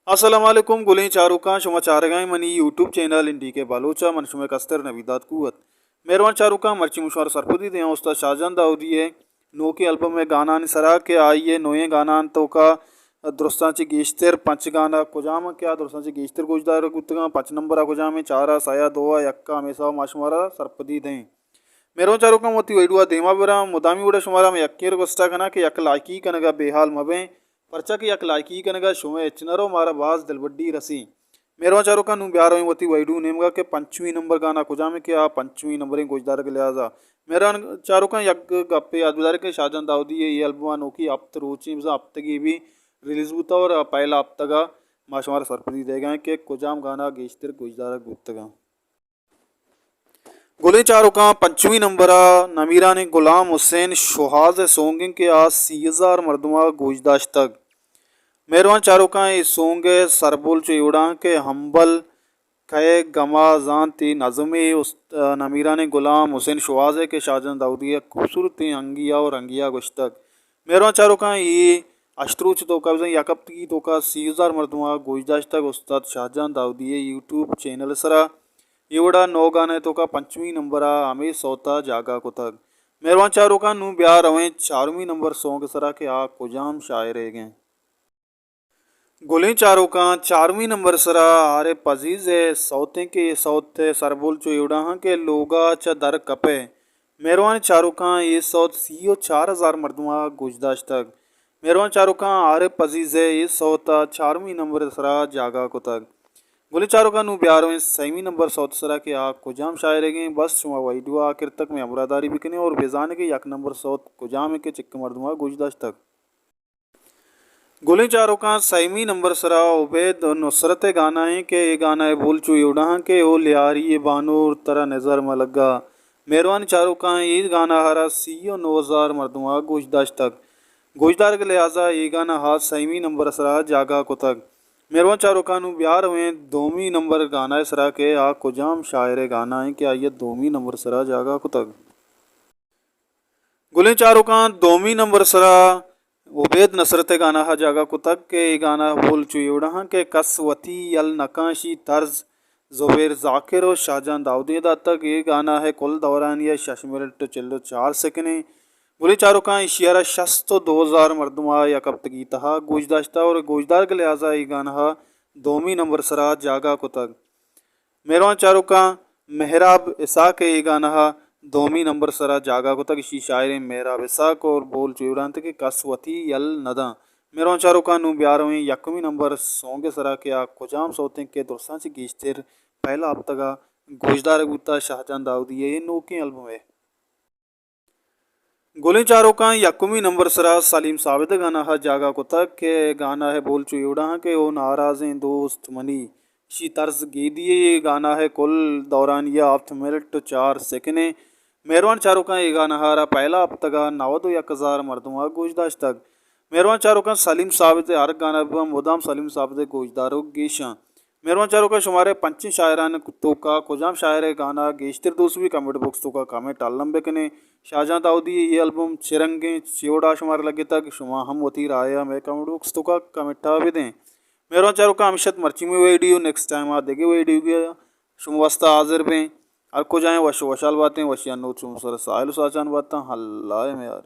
السلام علیکم گلیں چاروکاں، شما چارگائیں منی یوٹیوب چینل این ڈی کے بلوچ ءَ، من شمئے کستر نویداد قوت۔ مہروان چاروکاں، مرچی من شمارا سرپدی دیاں استاد شاہجان داؤدی ءِ نوکیں البم ءِ گانانی سرا کہ آئی ءِ نوئیں گاناں توکا درستاں چہ گیشتر پنچ گانا کجام کہ آ درستاں چہ گیشتر گوشدار بوتگاں، پنچ نمبر ءَ کجام ایں، چار ءَ، سئے ءَ، دو ءَ، یک ءَ، ہمیسا ما شمارا سرپدی دیں۔ مہروان چاروکاں، وتی ویڈیو ءَ دیما براں، مدامی وڑا شمارا من یکیں ریکویسٹ ءَ کناں کہ یک لائکی کنگا بے حال مبیں، پرچا کہ یک لائکی کنگا شمئے ہچ نہ رو، مارا باز دلبڈی رسی۔ مہروان چاروکاں، نوں بیا رویں وتی ویڈیو نیمگا کہ پنچمی نمبر گانا کجام ایں کہ آ پنچمی نمبریں گوشدارگ لحاظا۔ مہروان چاروکاں، یک گپے یاد بدارے کہ شاہجان داؤدی ءِ اے البم ءَ نوکی ہپت روچیں، بزاں ہپتگے بی ریلیز بوتا اور پہلا ہپتگا ما شمارا سرپدی دیگا ایں کہ کجام گانا گیشتر گوشدارگ بوتگاں۔ گلیں چاروکاں، پنچمی نمبر ءَ نمیرانیں غلام حسین شوہاز ءِ سونگ ایں کہ آ سی ہزار مردم ءَ گوش داشتگ۔ مہروان چاروکاں، اے سونگ ءِ سربول چو اے وڑا کہ ہمبل کئے گما زانت، اے نظمے است-، نمیرانیں غلام حسین شوہاز ءِ کہ شاہجان داؤدی ءِ خوبصورتیں انگیا و رنگیا گوشتگ۔ مہروان چاروکاں، اے ہشت روچ توکا بزاں یک ہپتگی توکا سی ہزار مردم ءَ گوش داشتگ۔ استاد شاہجان داؤدی ءِ یوٹیوب چینل سرا اے وڑا نو گانا توکا پنچمی نمبر ءَ ہمے سوت ءَ جاگہ کتگ۔ مہروان چاروکاں، نوں بیا رویں چارمی نمبر سونگ سرا کہ آ کجام شاعرے گیں۔ گلیں چاروکاں، چارمی نمبر سرا عارف عزیز ءِ سوت ایں کہ اے سوت ءِ سربول چو اے وڑا ہاں کہ لوگا چہ در کپئے۔ مہروان چاروکاں، اے سوت سی و چار ہزار مردم ءَ گوش داشتگ۔ مہروان چاروکاں، عارف عزیز ءِ اے سوت ءَ چارمی نمبر سرا جاگہ کتگ۔ گلیں چاروکاں، نوں بیا رویں سئیمی نمبر سوت سرا کہ آ کجام شاعرے گیں۔ بس شما ویڈیو ءَ آخر تک مئے ہمراہداری بکنے اور بزانے کہ یک نمبر سوت کجام ایں کہ چکے مردم ءَ گوش داشتگ۔ گلیں چاروکاں، سئیمی نمبر سرا عبید نصرت ءِ گانا ایں کہ اے گانا ءِ بول چو اے وڑا ہاں کہ او لیاری ءِ بانور ترا نظر مہ لگا۔ مہروان چاروکاں، اے گانا ءَ را سی و نو ہزار مردم ءَ گوش داشتگ۔ گوشدارگ ءِ لحاظا اے گانا ءَ سئیمی نمبر سرا جاگہ کتگ۔ مہروان چاروکاں، نوں بیا رویں دومی نمبر گانا ءِ سرا کہ آ کجام شاعر ءِ گانا ایں کہ آئی ءَ دومی نمبر سرا جاگہ کتگ۔ گلیں چاروکاں، دومی نمبر سرا عبید نصرت ءِ گانا ءَ جاگہ کتگ کہ اے گانا ءِ بول چو اے وڑا ہاں کہ کس وتی یل نکاں، اشی طرز زبیر ذاکر و شاہجان داؤدی ءَ داتگ۔ اے گانا ءِ کل دورانی ءَ شش منٹ و چل و چار سیکنڈ ایں۔ گلیں چاروکاں، ایشی ءَ را شست و دو ہزار مردم ءَ یک ہپتگی تہا گوش داشتہ اور گوشدارگ ءِ لحاظا اے گانا ءَ دومی نمبر سرا جاگہ کتگ۔ مہروان چاروکاں، مہراب اسحاق ءِ اے گانا ءَ دومی نمبر سرا جاگہ کتگ۔ اشی شاعر ایں مہراب اسحاق اور بول چو اے وڑا انت کہ کس وتی یل نہ داں۔ مہروان چاروکاں، نوں بیا رویں یکمی نمبر سونگ ءِ سرا کہ آ کجام سوت ایں کہ درساں چہ گیشتر پہلا ہپتگا گوشدارگ بوتا شاہجان داؤدی ءِ اے نوکیں البم ءِ۔ گلیں چاروکاں، یکمی نمبر سرا سلیم ثابت ءِ گانا ءَ جاگہ کتگ کہ گانا ءِ بول چو اے وڑا ہاں کہ او ناراضیں دوست منی۔ اشی طرز گیدی ءِ۔ اے گانا ءِ کل دورانی ءَ ہفت منٹ و چار سیکنڈ ایں۔ مہروان چاروکاں، اے گانا ءَ را پہلا ہپتگا نود و یک ہزار مردم ءَ گوش داشتگ۔ مہروان چاروکاں، سلیم ثابت ءِ ہر گانا بہ بنت، مدام سلیم ثابت ءِ گوشداروک گیش آں۔ مہروان چاروکاں، شمارا پنچیں شاعرانی توکا کجام شاعر ءِ گانا گیشتر دوست بی، کمنٹ باکس توکا کمنٹ الم بکنے۔ شاہجان داؤدی ءِ اے البم چہ رنگیں، چے وڑا شمارا لگتگ، شما ہم وتی رائے ءَ مئے کمنٹ باکس توکا کمنٹا بدیں۔ مہروان چاروکاں، ہمیش ات مرچی مئے ویڈیو، نیکسٹ ٹائم ءَ دگہ ویڈیوے ءَ شمئے واستا حاضر بیں۔ ہر کجا ایں وش و وشحال باتیں، وشی ءِ نود شمئے سر ساہیل و ساچان باتاں۔ اللہ ءِ میار۔